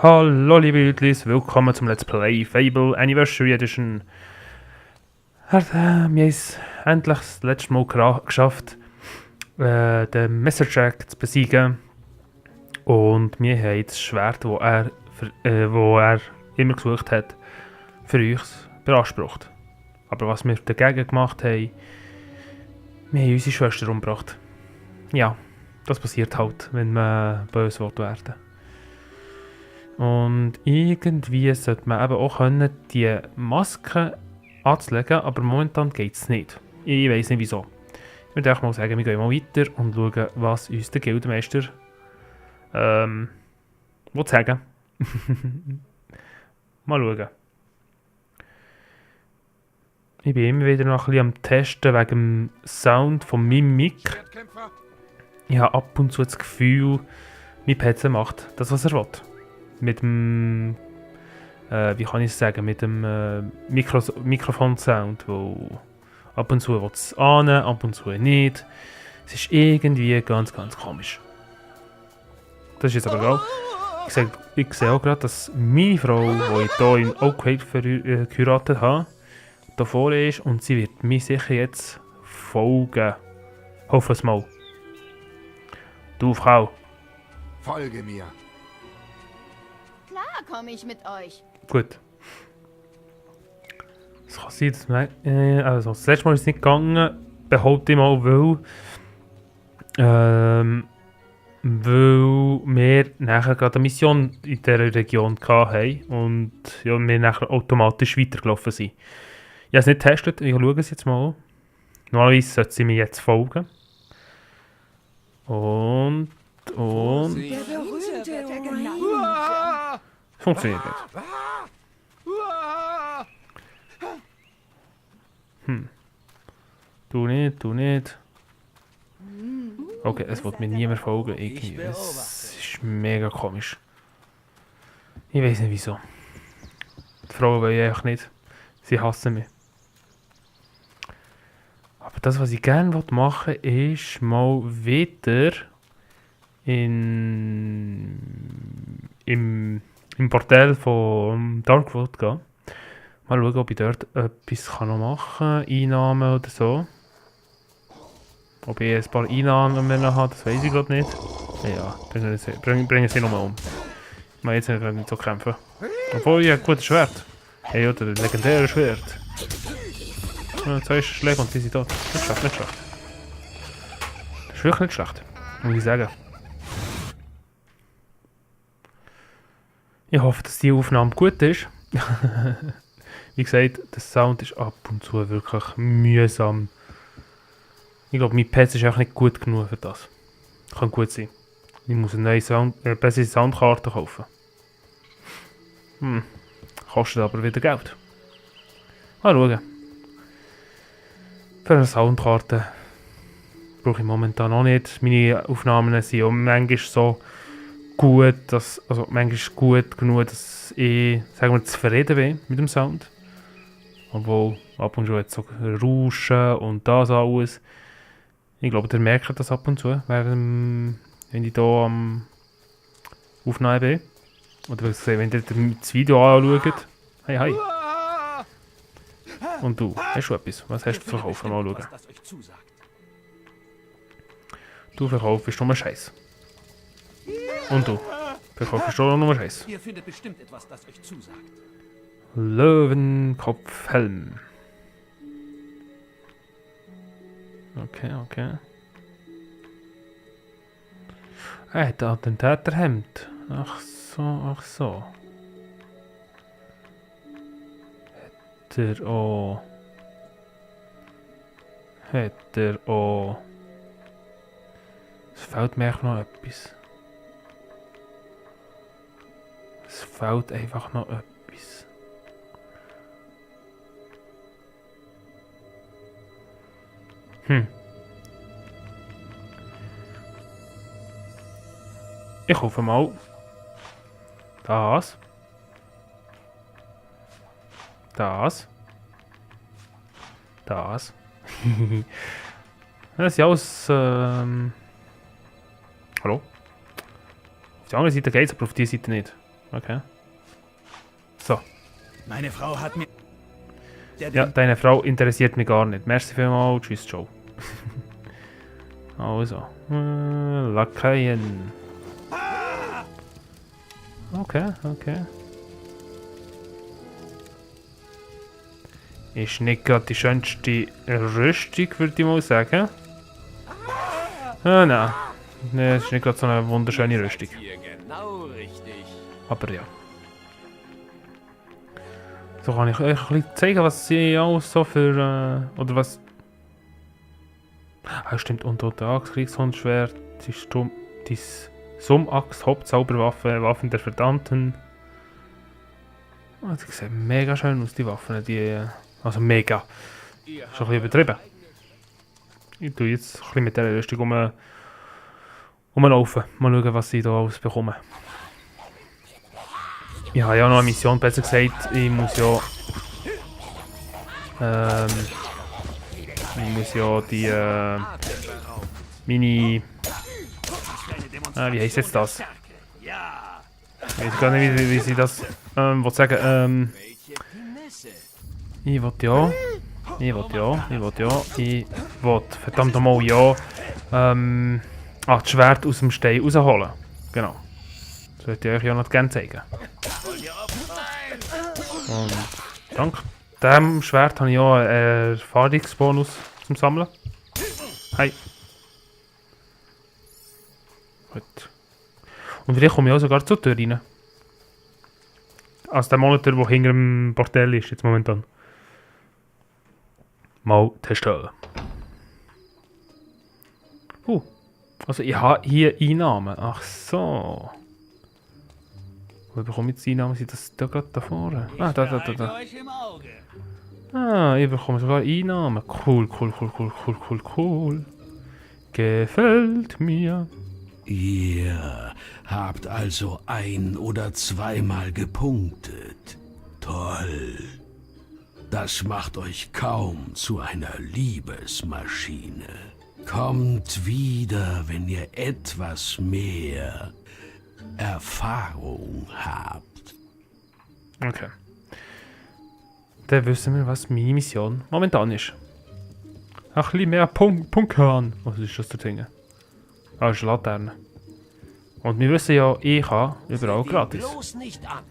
Hallo liebe Leute, willkommen zum Let's Play Fable Anniversary Edition. Wir haben es endlich das letzte Mal geschafft, den Messerjack zu besiegen. Und wir haben das Schwert, wo er immer gesucht hat, für uns beansprucht. Aber was wir dagegen gemacht haben, wir haben unsere Schwester umgebracht. Ja, das passiert halt, wenn man böse werden will. Und irgendwie sollte man eben auch können, die Maske anzulegen, aber momentan geht es nicht. Ich weiß nicht wieso. Ich würde auch mal sagen, wir gehen mal weiter und schauen, was uns der Gildemeister will sagen. Mal schauen. Ich bin immer wieder noch ein bisschen am Testen wegen dem Sound von meinem Mic. Ich habe ab und zu das Gefühl, mein PC macht das, was er will. Mit dem, wie kann ich es sagen, mit dem Mikrofon-Sound, wo ab und zu will es ahnen, ab und zu nicht. Es ist irgendwie ganz komisch. Das ist jetzt aber egal. Ich sehe auch gerade, dass meine Frau, die ich hier in Oakwade geheiratet habe, da vorne ist und sie wird mir sicher jetzt folgen. Hoffe es mal. Du Frau. Folge mir. Klar komme ich mit euch. Gut. Es kann sein, dass also das letzte Mal ist es nicht gegangen, behaupte ich mal, weil wir nachher gerade eine Mission in dieser Region hatten und ja, wir nachher automatisch weitergelaufen sind. Ich habe es nicht getestet, ich schaue es jetzt mal. Normalerweise sollte sie mir jetzt folgen. Und... Der berühmte Geneigte. Funktioniert nicht. Du nicht. Okay, es wird mir niemand folgen. Irgendwie. Es ist mega komisch. Ich weiß nicht wieso. Die Frauen wollen eigentlich nicht. Sie hassen mich. Aber das, was ich gerne machen will, ist mal wieder im Portal von Darkwood gehen. Mal schauen, ob ich dort etwas noch machen kann. Einnahmen oder so. Ob ich ein paar Einnahmen mehr habe, das weiß ich gerade nicht. Ja, bringen sie nochmal um. Ich muss jetzt nicht so kämpfen. Obwohl, ich habe ein gutes Schwert. Hey, oder ein legendäres Schwert. Ja, 2 Schläge und die sind tot. Nicht schlecht. Das ist wirklich nicht schlecht, muss ich sagen. Ich hoffe, dass die Aufnahme gut ist. Wie gesagt, der Sound ist ab und zu wirklich mühsam. Ich glaube, mein PC ist auch nicht gut genug für das. Kann gut sein. Ich muss eine neue bessere Soundkarte kaufen. Kostet aber wieder Geld. Mal schauen. Für eine Soundkarte brauche ich momentan noch nicht. Meine Aufnahmen sind auch manchmal so gut, manchmal gut genug, dass ich, sagen wir, zufrieden bin mit dem Sound. Obwohl ab und zu jetzt so Rauschen und das alles. Ich glaube, ihr merkt das ab und zu, wenn ich hier am Aufnehmen bin. Oder wenn ihr das Video anschaut. Hi. Und du, hast du etwas? Was hast du zu verkaufen? Mal schauen. Du verkaufst nur Scheiß. Und du verkaufst nur Scheiß. Ihr findet bestimmt etwas, das euch zusagt. Löwenkopfhelm. Okay. Er hat ein Attentäterhemd. Ach so. Hat er auch... Es fehlt mir echt noch etwas. Es fehlt einfach noch etwas. Ich hoffe mal. Das. Das ist ja alles. Hallo? Auf die andere Seite geht es, aber auf die Seite nicht. Okay. So. Meine Frau hat mir... Ja, deine Frau interessiert mich gar nicht. Merci vielmals. Tschüss, ciao. Also. Lakaien. Okay, okay. Ist nicht gerade die schönste Rüstung, würde ich mal sagen. Ah, nein. Nee, es ist nicht gerade so eine wunderschöne Rüstung. Genau richtig. Aber ja. So kann ich euch ein bisschen zeigen, was sie alles so für... oder was... Ah, stimmt, Untertagskriegshandschwert, die Summaxt, Hauptzauberwaffe, Waffen der Verdammten. Oh, die sehen mega schön aus, die Waffen. Die, also mega. Schon ein bisschen übertrieben. Ich tue jetzt ein bisschen mit dieser Rüstung rumlaufen. Mal schauen, was ich hier alles bekomme. Ich habe ja noch eine Mission, besser gesagt, ich muss ja die meine wie heisst jetzt das? Ich weiß gar nicht, wie sie das will sagen. Ich will verdammt nochmal ja das Schwert aus dem Stein rausholen. Genau. Das würde ich euch ja noch gerne zeigen. Und dank diesem Schwert habe ich ja einen Erfahrungsbonus zum Sammeln. Hi. Gut. Und vielleicht komme ich auch sogar zur Tür rein. Also der Monitor, der hinter dem Bordell ist, jetzt momentan. Mal testen. Also ich habe hier Einnahmen. Ach so. Wo bekomme ich jetzt Einnahmen? Sind das da gerade da vorne? Ah, da. Ah, ich bekomme sogar Einnahmen. Cool. Gefällt mir. Ihr habt also ein- oder zweimal gepunktet. Toll. Das macht euch kaum zu einer Liebesmaschine. Kommt wieder, wenn ihr etwas mehr Erfahrung habt. Okay. Dann wissen wir, was meine Mission momentan ist. Ein bisschen mehr Punkte haben. Was ist das da drin? Ah, das ist eine Laterne. Und wir wissen ja, ich kann überall gratis. Bloß nicht an.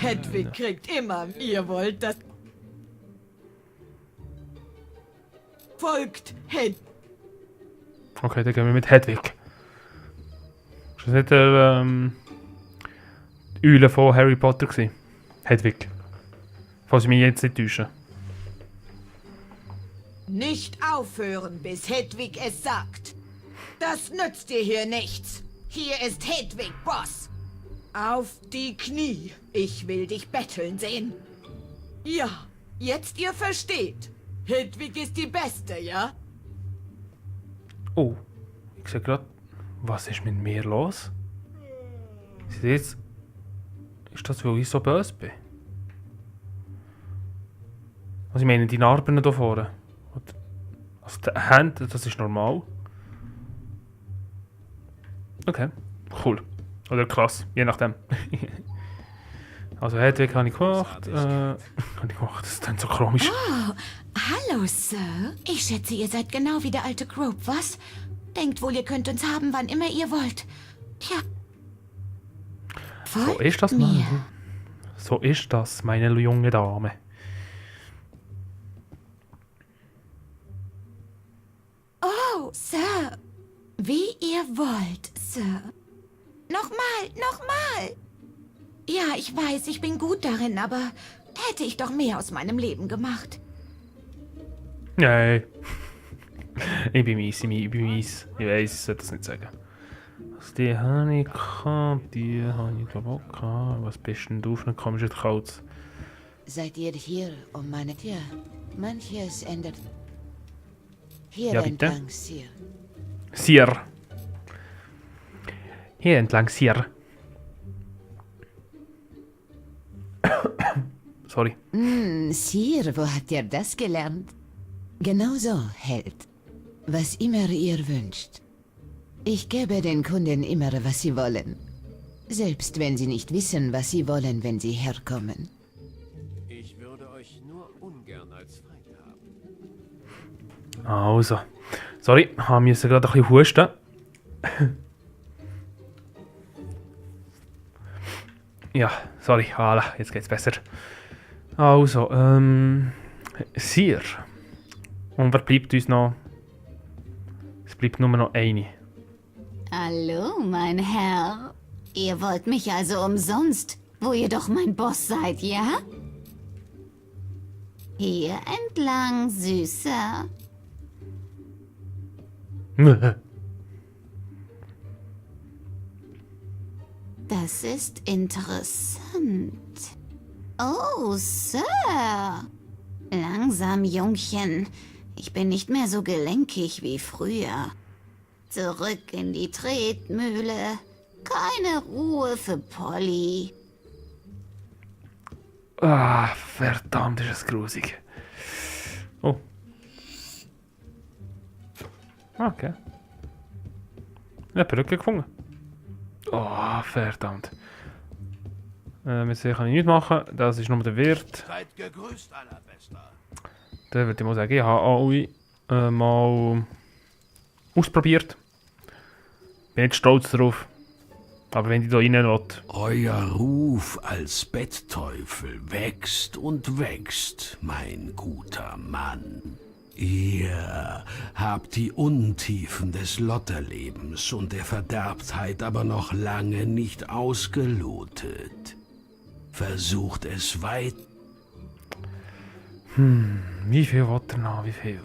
Hedwig kriegt immer, ihr wollt das. Folgt Hedwig. Okay, dann gehen wir mit Hedwig. Ist das nicht der Eule von Harry Potter gewesen? Hedwig. Falls ich mich jetzt nicht täusche. Nicht aufhören, bis Hedwig es sagt. Das nützt dir hier nichts. Hier ist Hedwig, Boss. Auf die Knie. Ich will dich betteln sehen. Ja, jetzt ihr versteht. Hedwig ist die Beste, ja? Oh, ich sehe gerade, was ist mit mir los? Ist das jetzt... Ist das, weil ich so böse bin? Also ich meine, die Narben hier vorne. Also die Hände, das ist normal. Okay, cool. Oder krass, je nachdem. Also Hedwig habe ich gemacht. Das ist dann so komisch. Oh, hallo, Sir. Ich schätze, ihr seid genau wie der alte Grope, was? Denkt wohl, ihr könnt uns haben, wann immer ihr wollt. Tja. So ist das, Mann. So ist das, meine junge Dame. Oh, Sir. Wie ihr wollt, Sir. Nochmal. Ja, ich weiß, ich bin gut darin, aber hätte ich doch mehr aus meinem Leben gemacht. Nein. Ich bin mies. Ich weiss, ich sollte das nicht sagen. Also die habe ich gehabt, die habe ich glaube auch gehabt. Was bist denn du für ein komischer Kauz? Seid ihr hier um meine Tür? Manches ändert. Hier Ja, bitte. entlang, Sir. Sir. Hier entlang, Sir. Sorry. Sir, wo habt ihr das gelernt? Genau so, Held. Was immer ihr wünscht. Ich gebe den Kunden immer, was sie wollen. Selbst wenn sie nicht wissen, was sie wollen, wenn sie herkommen. Ich würde euch nur ungern als Feind haben. Also. Sorry, ich musste gerade ein bisschen husten. Ja, sorry, voilà, jetzt geht's besser. Also, Sir. Und wer bleibt uns noch? Es bleibt nur noch eine. Hallo, mein Herr. Ihr wollt mich also umsonst, wo ihr doch mein Boss seid, ja? Hier entlang, Süßer. Das ist interessant. Oh, Sir. Langsam, Jungchen. Ich bin nicht mehr so gelenkig wie früher. Zurück in die Tretmühle. Keine Ruhe für Polly. Ah, verdammt, ist es grusig. Oh. Okay. Ja, Brücke gefunden. Oh, verdammt. Mit dem kann ich nichts machen. Das ist nur der Wirt. Seid gegrüßt, Allerbester. Da würde ich mal sagen, ich habe alle mal ausprobiert. Bin nicht stolz drauf. Aber wenn die da rein will. Euer Ruf als Bettteufel wächst und wächst, mein guter Mann. Ihr habt die Untiefen des Lotterlebens und der Verderbtheit aber noch lange nicht ausgelotet. Versucht es weit. Wie viel will er noch? Wie viel?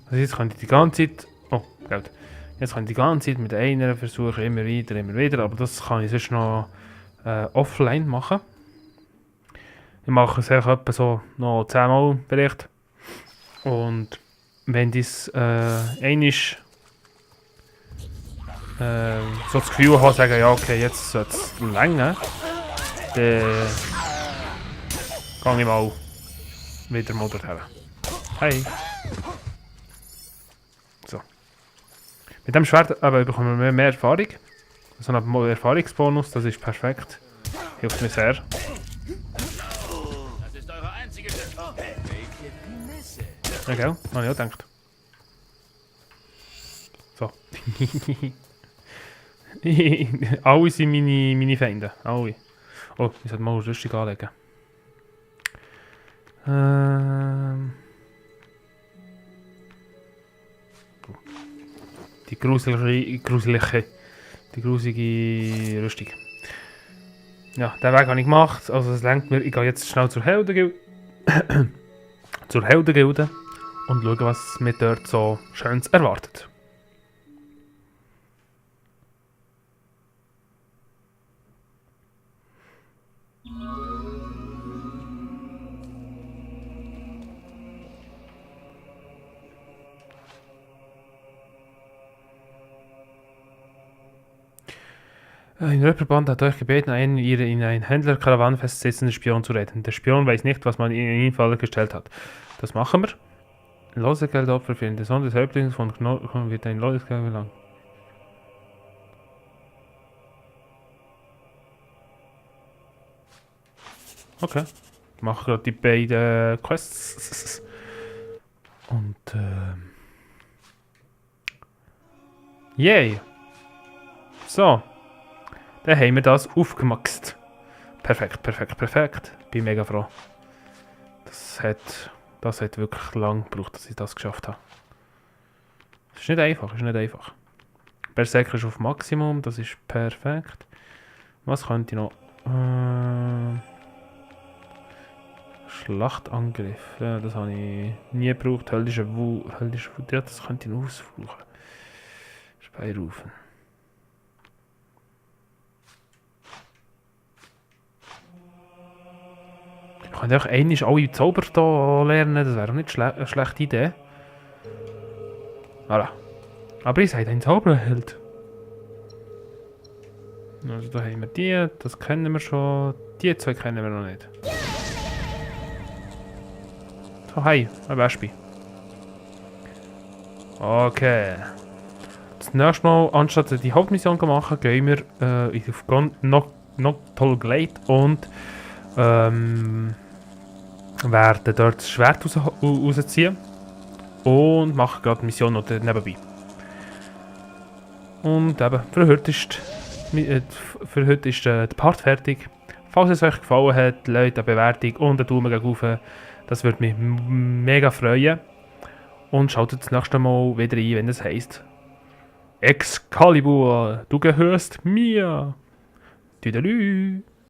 Also jetzt kann ich die ganze Zeit... Oh, Geld. Jetzt kann ich die ganze Zeit mit einer versuchen, immer wieder. Aber das kann ich sonst noch offline machen. Ich mache es etwa so noch 10 Mal vielleicht. Und wenn das einmal so das Gefühl habe, sagen, ja okay, jetzt sollte es länger, dann gehe ich mal wieder mal dorthin. Hey! So. Mit dem Schwert aber bekommen wir mehr Erfahrung. So ein Erfahrungsbonus, das ist perfekt. Hilft mir sehr. Das ist eure einzige Chance. Welche Finesse. Ja, gell? Habe ich auch gedacht. So. Alle sind meine Feinde. Alle. Oh, ich sollte mal Rüstung anlegen. Die gruselige Rüstung. Ja, den Weg habe ich gemacht. Also es lenkt mir. Ich gehe jetzt schnell zur Heldengilde. Zur Heldengilde. Und schauen, was mir dort so Schönes erwartet. Ein Röpperband hat euch gebeten, einen ihr in ein Händlerkarawan festsitzenden Spion zu retten. Der Spion weiß nicht, was man in ihn Falle gestellt hat. Das machen wir. Losegeldopfer für den Sohn des Häuptlings von Knochen wird ein Losegeld verlangt. Okay. Ich mache gerade die beiden Quests. Und yay! So. Dann haben wir das aufgemaxt. Perfekt. Bin mega froh. Das hat wirklich lang gebraucht, dass ich das geschafft habe. Das ist nicht einfach, Berserker ist auf Maximum, das ist perfekt. Was könnte ich noch? Schlachtangriff. Ja, das habe ich nie gebraucht. Höllische Wut, ja, das könnte ich noch ausfluchen. Speirufen. Ich könnte auch einmal alle Zauber hier lernen, das wäre auch nicht eine schlechte Idee. Voilà. Aber ihr seid ein Zauberheld. Also da haben wir die, das kennen wir schon. Die zwei kennen wir noch nicht. So, hi, ein Wespe. Okay. das nächste Mal, anstatt die Hauptmission zu machen, gehen wir auf Noctol Glade und werden dort das Schwert rausziehen und machen gerade die Mission noch nebenbei. Und eben, für heute ist der Part fertig. Falls es euch gefallen hat, lasst eine Bewertung und einen Daumen hoch. Das würde mich mega freuen. Und schaltet das nächste Mal wieder ein, wenn es heisst Excalibur, du gehörst mir. Tüdelü.